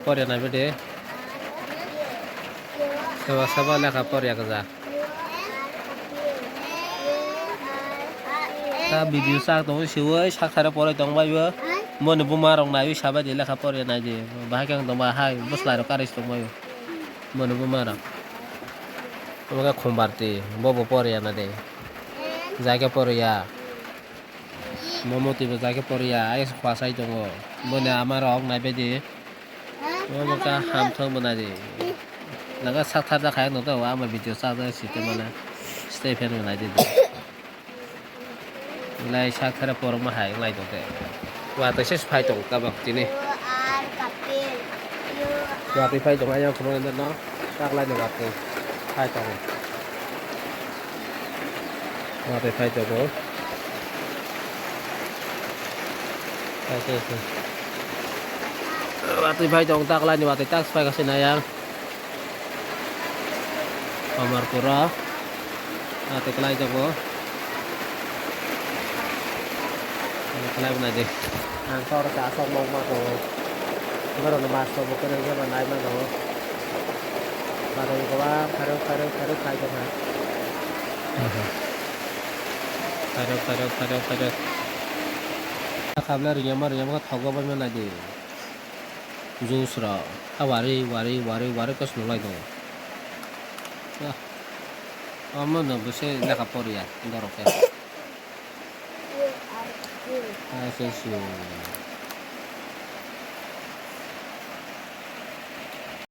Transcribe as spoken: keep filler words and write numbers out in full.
Porya nai bede. Seba seba lekha porya kaja. Ta video sak tongo siwi sak sare porai tong bai o. Moni buma rok nai sabai di lekha porya nai di. Bahai khe ang tong ba hai bwsla rok karis tong bai o. Moni buma rok. Omo khe khumbar ti bobo porya na de. Jai khe porya. Momo twibo jai khe porya, ayes khwasai tongo. Boni ama rok naibaidi. Omo kha hamthok bo naidi. Naga sak thar jak hai nokta o ama video chajak site mane. Stay fan bo naidi. Lai sak thar porma hai lai tongte. Watwi se phai tong tabok tini. Watwi phai tong ayang khumui no. Taklai ni watwi phai tongo. Watwi phai tongo. Phai se se. Watwi phai tongo, taklai ni watwi tak phai kasi nai ang. Amarpura. Watwi klai tongo. Klai bo nai di. Ang khe oro chasok mokma tongo. Borokno mas rok bo kwrwngkhe bo naima tongo. Manwi kwbang khairok khairok khairok khai tongkha. Khairok khairok khairok khairok. Khabla riyama riyama khe thokba bai manai di. Juice rok. A wari wari wari wari khe swlai tongo. Ah. Omo no bwse lekha poriya borok khe. Ah, se se.